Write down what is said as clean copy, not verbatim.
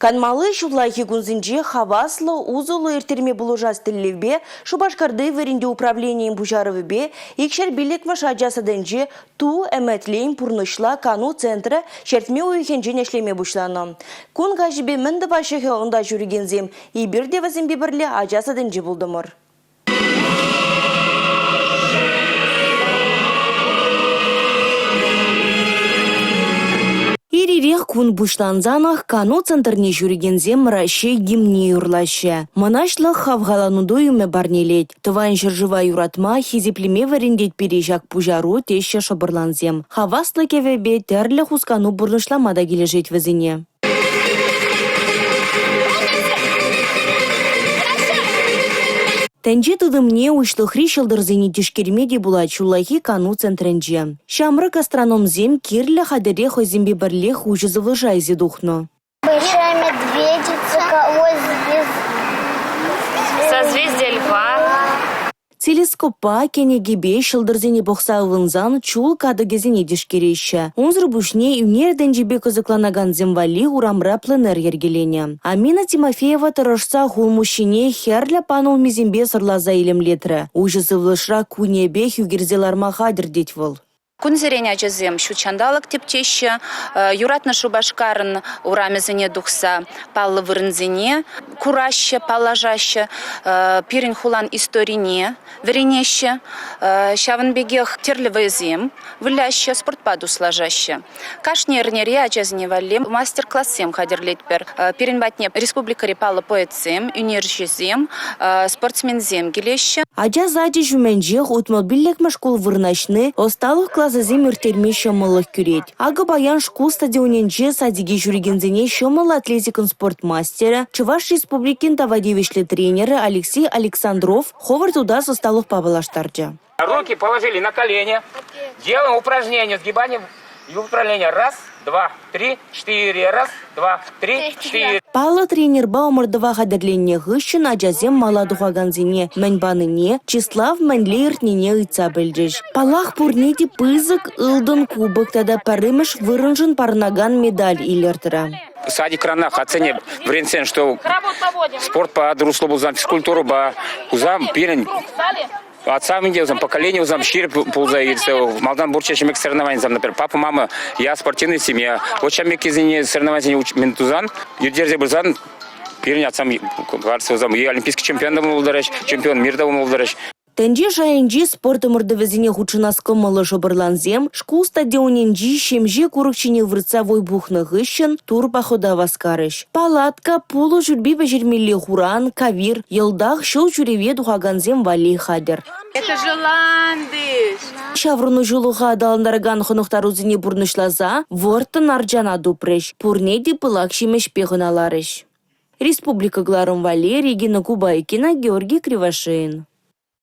Канмалли ҫуллахи кунсенче хаваслӑ, усӑллӑ ирттерме пулӑшас тӗллевпе Шупашкарти вӗрентӳ управленийӗн пуҫарӑвӗпе 205-мӗш ача садӗнче Ту ӗмӗтлен пурнӑҫла кану центрӗ ҫӗртме уйӑхӗнчен ӗҫлеме пуҫланӑ. Кун каҫипе мӗн тӑваҫҫӗ-ха унта ҫӳрекенсем? Эпир те вӗсемпе пӗрле ача садӗнче пултӑмӑр. Ир-ирех кун пуҫлансанах кану центрне ҫӳрекенсем Раҫҫей гимнне юрлаҫҫӗ. Мӑнаҫлӑх хавхалану туйӑмӗ парнелет. Тӑван ҫӗршыва юратма, хисеплеме вӗрентет пире ҫак пуҫару, теҫҫӗ шӑпӑрлансем. Хаваслӑ кӗвӗпе тӗрлӗ хускану пурнӑҫлама та килӗшет вӗсене. Тӗнче тытӑмне уҫлӑхри ҫӑлтӑрсене тишкерме те пулать ҫуллахи кану центрӗнче. Ҫамрӑк астрономсем кирлӗ хатӗре хӑйсемпе пӗрлех уҫӑ сывлӑша илсе тухнӑ. Большая медведица, Созвездие льва. Телескоппа, кӗнекепе ҫӑлтӑрсене пӑхса ывӑнсан чул катӑкӗсене тишкереҫҫӗ. Унсӑр пуҫне ӳнер тӗнчипе кӑсӑкланакансем валли урамра пленэр йӗркеленӗ. Амина Тимофеева тӑрӑшса хулмуҫҫине хӗрлӗ пан улмисемпе сӑрласа илемлетрӗ. Уҫӑ сывлӑшра кунӗпех ӳкерсе ларма хатӗр тет вӑл. Кунсерен ачасем ҫут ҫанталӑк тӗпчеҫҫӗ, юратнӑ Шупашкарӑн урамӗсене тухса паллӑ вырӑнсене кураҫҫӗ, паллашаҫҫӗ, пирӗн хулан историне вӗренеҫҫӗ. Ҫавӑн пекех тӗрлӗ вӑйӑсем выляҫҫӗ, спортпа туслашаҫҫӗ. Кашни эрнере ачасене валли мастер-классем хатӗрлетпӗр. Пирӗн патне республикӑри паллӑ поэтсем, ӳнерҫӗсем, спортсменсем килеҫҫӗ. Ача сачӗ ҫумӗнчех 65-мӗш шкул вырнаҫни ӑсталӑх класӗсем ирттерме ҫӑмӑллӑх кӳрет. Акӑ паян шкул стадионӗнче садике ҫӳрекенсене ҫӑмӑл атлетикӑн спорт мастерӗ, Чӑваш Республикин тава тивӗҫлӗ тренерӗ Алексей Александров хӑвӑрт утас ӑсталӑхпа паллаштарчӗ. Руки положили на колени. Делаем упражнение сгибание и управление. Раз, два, три, четыре. Раз, два, три, четыре. Паллӑ тренерпа ӑмӑртӑва хатӗрленнӗ хыҫҫӑн ачасем мала тухакансене мӗн панине, чыслав мӗнле иртнине ыйтса пӗлчӗҫ. Паллах, пурне те пысӑк ылтӑн кубок тата пӗрремӗш вырӑншӑн парӑнакан медаль илӗртрӗ. Садикранах атьсене вӗрентсен, что спортпа туслӑ пулсан, физкультурӑпа пулсан пирӗн Отцам ӗнтӗ вӗсем, поколени вӗсем ҫирӗп пулса иртсе, малтан пурччӗ ҫемек соревнованисем, например, папа, мама, я спортивная семья. Вот ҫамеккисене соревнованисене мӗн тусан, ирттерсе пырсан, пирӗн отцам, кажется, вӗсем и олимпийский чемпион та пултарӗҫ, чемпион мира та пултарӗҫ. Тӗнче шайӗнчи спорт ӑмӑртӑвӗсене хутшӑнас кӑмӑллӑ шӑпӑрлансем шкул стадионӗнчи ҫемҫе курӑк ҫине выртса вӑй пухнӑ хыҫҫӑн тур похода васкарӗҫ. Палатка, пулӑ шӳрпи пӗҫермелли хуран, кавир йӑлтах ҫул ҫӳреве тухакансем валли хатӗр. Это же ландыш! Ҫаврӑнӑҫулӑха аталантаракан хӑнӑхтарусене пурнӑҫласа вӑрттӑн арчана тупрӗҫ, пурне те пылак ҫимӗҫпе хӑналарӗҫ. Республика кӑларӑм валли Регина Кубайкина, Георгий Кривошеин.